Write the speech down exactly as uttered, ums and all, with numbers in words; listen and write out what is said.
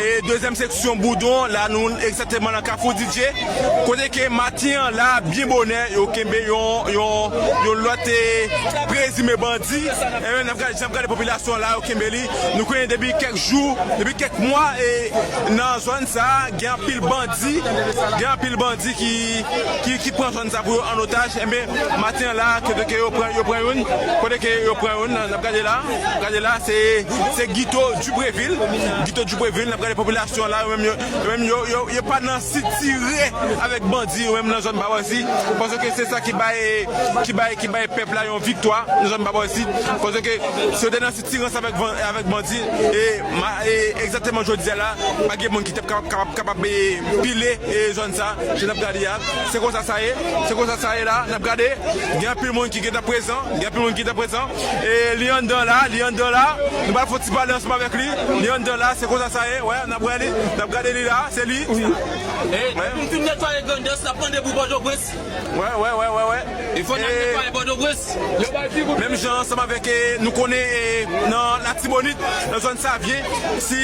E dezyèm seksyon Boudon, la nou egzakteman nan Kafou D J, kote ke maten an la, byen bonè, yo kenbe yon, yon, yon lòt, e, prezime bandi. E n ap gade, n ap gade popilasyon an la, yo kenbe li. Nou konnen depi kèk jou, depi kèk mwa, e nan zòn sa, gen anpil bandi, gen anpil bandi ki, ki, ki pran zòn sa pou yo an otaj. Enben, maten an la, kote ke yo pran, yo pran youn, kote ke yo pran youn, n ap gade la, gade la, se, se Guito Dubreville. Guito Dubreville, n ap gade popilasyon la, yo menm, yo, yo menm, yo, yo, yo pa nan sitire avèk bandi, yo menm nan zòn Babòsi, paske se sa ki bay, ki bay, ki bay pèp la yon viktwa nan zòn Babòsi, paske si yo te nan sitirans avèk, avèk bandi, e, ma, e egzakteman jodi a la, pa gen moun ki t ap kapab, kapab, kapab, e, pile, e, zòn sa, jan n ap gade a. Se konsa sa ye, se konsa sa ye la, n ap gade, gen anpil moun ki gentan prezan, gen anpil moun ki gentan prezan, e li anndan la, li anndan la, nou pral fè yon ti pale ansanm avèk li, li anndan la, se konsa sa ye, wè, n ap wè li, n ap gade li la, se li. Wi. E depi m fin netwaye Grandans, n ap mande pou Pòtoprens. Wè, wè, wè, wè, wè. E fò n al netwaye Pòtoprens. Menm jan ansanm avèk, e, nou konnen, e, nan Latibonit, nan zòn Savyen, si